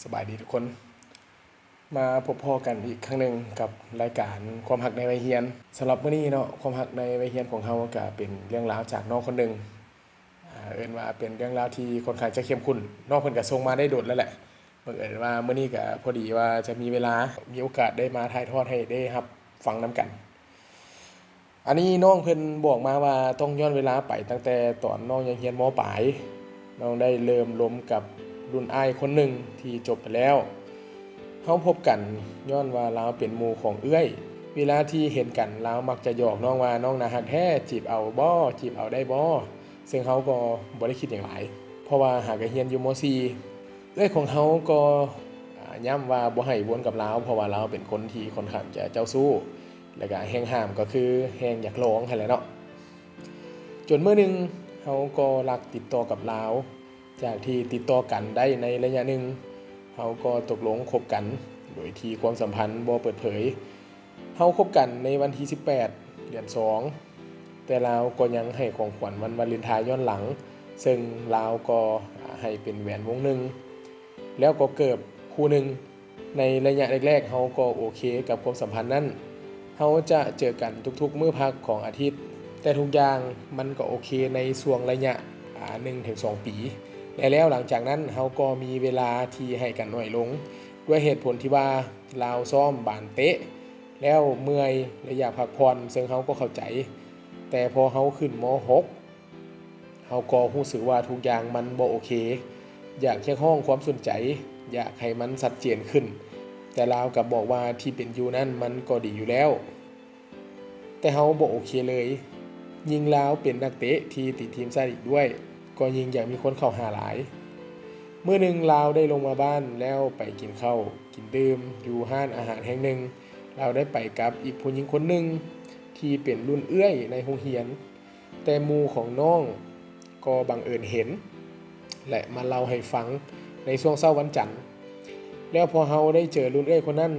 ສະບາຍດີທຸກຄົນ ມາພົບພໍ້ກັນອີກຄັ້ງໜຶ່ງກັບລາຍການຄວາມຮັກໃນໄວຮຽນ. ສຳລັບມື້ນີ້ເນາະ ຄວາມຮັກໃນໄວຮຽນຂອງເຮົາກະເປັນເລື່ອງລາວຈາກນ້ອງຄົນໜຶ່ງ ອາ ເອີ້ນວ່າເປັນເລື່ອງລາວທີ່ຄ່ອນຂ້າງຈະເຂັ້ມຂຸ້ນ. ນ້ອງເພິ່ນກະສົ່ງມາໄດ້ດົນແລ້ວແຫຼະ ບັງເອີນວ່າມື້ນີ້ກະພໍດີວ່າຈະມີເວລາ ມີໂອກາດໄດ້ມາຖ່າຍທອດໃຫ້ໄດ້ຮັບຟັງນຳກັນ. ອັນນີ້ນ້ອງເພິ່ນບອກມາວ່າຕ້ອງຍ້ອນເວລາໄປຕັ້ງແຕ່ຕອນນ້ອງຍັງຮຽນ ມ.ປາຍ. ນ້ອງໄດ້ເລີ່ມລົມກັບລຸ້ນອ້າຍຄົນໜຶ່ງທີ່ຈົບໄປແລ້ວ. ເຮົາພົບກັນຍ້ອນວ່າລາວເປັນໝູ່ຂອງເອື້ອຍ. ເວລາທີ່ເຫັນກັນ ລາວມັກຈະຫຍອກນ້ອງວ່າ ນ້ອງໜ້າຮັກແທ້ ຈີບເອົາບໍ່? ຈີບເອົາໄດ້ບໍ່? ເຊິ່ງເຮົາກໍບໍ່ໄດ້ຄິດຫຍັງຫຼາຍ ເພາະວ່າຫາກະຮຽນຢູ່ ມ.ສີ່. ເອື້ອຍຂອງເຮົາກໍ ອາ ຢ້ຳວ່າບໍ່ໃຫ້ວົນກັບລາວ ເພາະວ່າລາວເປັນຄົນທີ່ຄ່ອນຂ້າງຈະເຈົ້າຊູ້ ແລະກະແຮງຫ້າມກໍຄືແຮງຢາກລອງຫັ້ນແຫຼະເນາະ. ຈົນມື້ໜຶ່ງເຮົາກໍລັກຕິດຕໍ່ກັບລາວ ຈາກທີ່ຕິດຕໍ່ກັນໄດ້ໃນໄລຍະໜຶ່ງ ເຮົາກໍຕົກລົງຄົບກັນ ໂດຍທີ່ຄວາມສຳພັນບໍ່ເປີດເຜີຍ. ເຮົາຄົບກັນໃນວັນທີສິບແປດ ເດືອນສອງ ແຕ່ລາວກໍຍັງໃຫ້ຂອງຂວັນວັນວາເລັນທາຍຍ້ອນຫຼັງ ເຊິ່ງລາວກໍໃຫ້ເປັນແຫວນວົງໜຶ່ງ ແລ້ວກໍເກີບຄູ່ໜຶ່ງ. ໃນໄລຍະແລກໆ ເຮົາກໍໂອເຄກັບຄວາມສຳພັນນັ້ນ ເຮົາຈະເຈີກັນທຸກໆມື້ພັກຂອງອາທິດ ແຕ່ທຸກຢ່າງມັນກໍໂອເຄໃນຊ່ວງໄລຍະ ອາ ໜຶ່ງເຖິງສອງປີ ແລະແລ້ວຫຼັງຈາກນັ້ນເຮົາກໍມີເວລາທີ່ໃຫ້ກັນໜ້ອຍລົງ ດ້ວຍເຫດຜົນທີ່ວ່າ ລາວຊ້ອມບານເຕະແລ້ວເມື່ອຍ ແລະຢາກພັກຜ່ອນ ເຊິ່ງເຮົາກໍເຂົ້າໃຈ. ແຕ່ພໍເຮົາຂຶ້ນ ມ. ຫົກ ເຮົາກໍຮູ້ສຶກວ່າທຸກຢ່າງມັນບໍ່ໂອເຄ ຢາກຮຽກຮ້ອງຄວາມສົນໃຈ ຢາກໃຫ້ມັນຊັດເຈນຂຶ້ນ ແຕ່ລາວກັບບອກວ່າທີ່ເປັນຢູ່ນັ້ນມັນກໍດີຢູ່ແລ້ວ. ແຕ່ເຮົາບໍ່ໂອເຄເລີຍ ຍິ່ງລາວເປັນນັກເຕະທີ່ຕິດທີມຊາດອີກດ້ວຍ ກໍຍິ່ງຢາກມີຄົນເຂົ້າຫາຫຼາຍ. ມື້ໜຶ່ງລາວໄດ້ລົງມາບ້ານແລ້ວໄປກິນເຂົ້າກິນດື່ມຢູ່ຮ້ານອາຫານແຫ່ງໜຶ່ງ. ລາວໄດ້ໄປກັບອີກຜູ້ຍິງຄົນໜຶ່ງທີ່ເປັນລຸ້ນເອື້ອຍໃນໂຮງຮຽນ ແຕ່ໝູ່ຂອງນ້ອງກໍບັງເອີນເຫັນ ແລະມາເລົ່າໃຫ້ຟັງໃນຊ່ວງເຊົ້າວັນຈັນ. ແລ້ວພໍເຮົາໄດ້ເຈີລຸ້ນເອື້ອຍຄົນນັ້ນ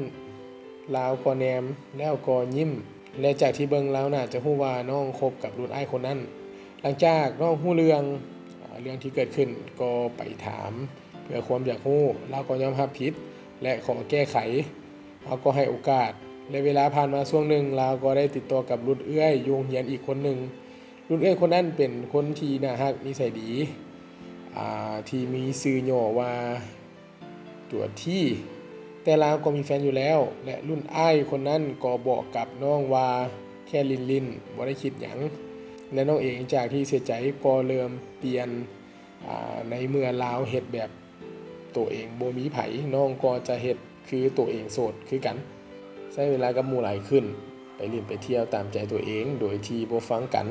ລາວກໍແນມແລ້ວກໍຍິ້ມ ແລະຈາກທີ່ເບິ່ງລາວໜ້າຈະຮູ້ວ່ານ້ອງຄົບກັບລຸ້ນອ້າຍຄົນນັ້ນ. ຫຼັງຈາກນ້ອງຮູ້ເລື່ອງ ເລື່ອງທີ່ເກີດຂຶ້ນ ກໍໄປຖາມເພື່ອຄວາມຢາກຮູ້ ລາວກໍຍອມຮັບຜິດ ແລະຂໍແກ້ໄຂ. ເຮົາກໍໃຫ້ໂອກາດ ແລະເວລາຜ່ານມາຊ່ວງໜຶ່ງ ລາວກໍໄດ້ຕິດຕໍ່ກັບລຸ້ນເອື້ອຍຢູ່ໂຮງຮຽນອີກຄົນໜຶ່ງ. ລຸ້ນເອື້ອຍຄົນນັ້ນເປັນຄົນທີ່ໜ້າຮັກ ນິໄສດີ ອາ ທີ່ມີຊື່ຫຍໍ້ວ່າຕົວທີ ແຕ່ລາວກໍມີແຟນຢູ່ແລ້ວ ແລະລຸ້ນອ້າຍຄົນນັ້ນກໍບອກກັບນ້ອງວ່າແຄ່ຫຼິ້ນໆ ບໍ່ໄດ້ຄິດຫຍັງ ແລະນ້ອງເອງຈາກທີ່ເສຍໃຈກໍເລີ່ມປ່ຽນ ອາ ໃນເມື່ອລາວເຮັດແບບໂຕເອງບໍ່ມີໃຜ ນ້ອງກໍຈະເຮັດຄືໂຕເອງໂສດຄືກັນ ໃຊ້ເວລາກັບໝູ່ຫຼາຍຂຶ້ນ ໄປຫຼິ້ນໄປທ່ຽວຕາມໃຈໂຕເອງໂດຍທີ່ບໍ່ຟັງກັນ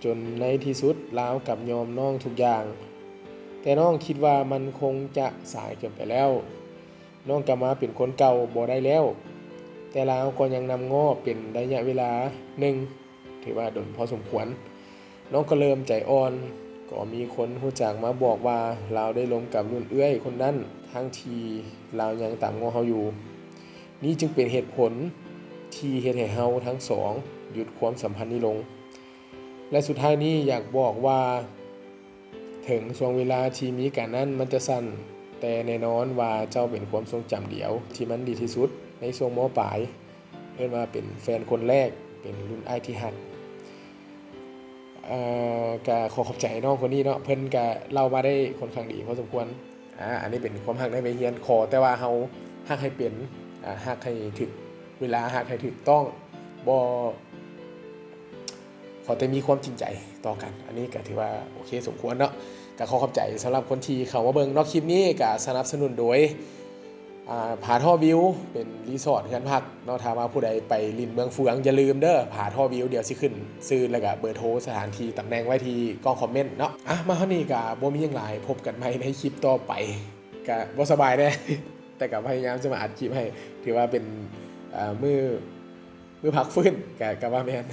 ຈົນໃນທີ່ສຸດລາວກັບຍອມນ້ອງທຸກຢ່າງ. ແຕ່ນ້ອງຄິດວ່າມັນຄົງຈະສາຍເກີນໄປແລ້ວ ນ້ອງກັບມາເປັນຄົນເກົ່າບໍ່ໄດ້ແລ້ວ. ແຕ່ລາວກໍຍັງນຳງໍ້ເປັນໄລຍະເວລາໜຶ່ງ ຖືວ່າດົນພໍສົມຄວນ. ນ້ອງກໍເລີ່ມໃຈອ່ອນ ກໍມີຄົນຮູ້ຈັກມາບອກວ່າລາວໄດ້ລົມກັບລຸ້ນເອື້ອຍຄົນນັ້ນ ທັງທີ່ລາວຍັງຕາມງໍ້ເຮົາຢູ່. ນີ້ຈຶ່ງເປັນເຫດຜົນທີ່ເຮັດໃຫ້ເຮົາທັງສອງຢຸດຄວາມສຳພັນນີ້ລົງ. ແລະສຸດທ້າຍນີ້ຢາກບອກວ່າ ເຖິງຊ່ວງເວລາທີ່ມີກັນນັ້ນມັນຈະສັ້ນ, ແຕ່ແນ່ນອນວ່າເຈົ້າເປັນຄວາມຊົງຈຳດຽວທີ່ມັນດີທີ່ສຸດໃນຊ່ວງ ມ.ປາຍ. ເອີ້ນວ່າເປັນແຟນຄົນແລກ, ເປັນລຸ້ນອ້າຍທີ່ຮັກ. ເອີ ກະຂໍຂອບໃຈນ້ອງຄົນນີ້ເນາະ, ເພິ່ນກະເລົ່າມາໄດ້ຄ່ອນຂ້າງດີພໍສົມຄວນ. ອາ ອັນນີ້ເປັນຄວາມຮັກໃນໄວຮຽນ, ຂໍແຕ່ວ່າເຮົາຮັກໃຫ້ເປັນ, ອາ ຮັກໃຫ້ຖືກເວລາ, ຮັກໃຫ້ຖືກຕ້ອງ, ບໍ່ ຂໍແຕ່ມີຄວາມຈິງໃຈຕໍ່ກັນ. ອັນນີ້ກໍຖືວ່າໂອເຄສົມຄວນເນາະ. ກໍຂໍຂອບໃຈສຳລັບຄົນທີ່ເຂົ້າມາເບິ່ງເນາະ. ຄລິບນີ້ກໍສະໜັບສະໜູນໂດຍ ອາ ຜາທໍ່ວິວ ເປັນຣີສອດເຮືອນພັກເນາະ. ຖ້າວ່າຜູ້ໃດໄປຫຼິ້ນເມືອງເຟືອງ ຢ່າລືມເດີ ຜາທໍ່ວິວ. ດຽວຊິຂຶ້ນຊື່ ແລ້ວກໍເບີໂທ, ສະຖານທີ່, ຕຳແໜ່ງໄວ້ທີ່ກ່ອງຄອມເມັນເນາະ. ອາ ມາຮອດນີ້ກໍບໍ່ມີຫຍັງຫຼາຍ, ພົບກັນໃໝ່ໃນຄລິບຕໍ່ໄປ. ກໍບໍ່ສະບາຍແດ່ ແຕ່ກໍພະຍາຍາມຈະມາອັດຄລິບໃຫ້, ຖືວ່າເປັນ ອາ ມື້ ມື້ພັກຟື້ນ ກະ ກະວ່າແມ່ນ.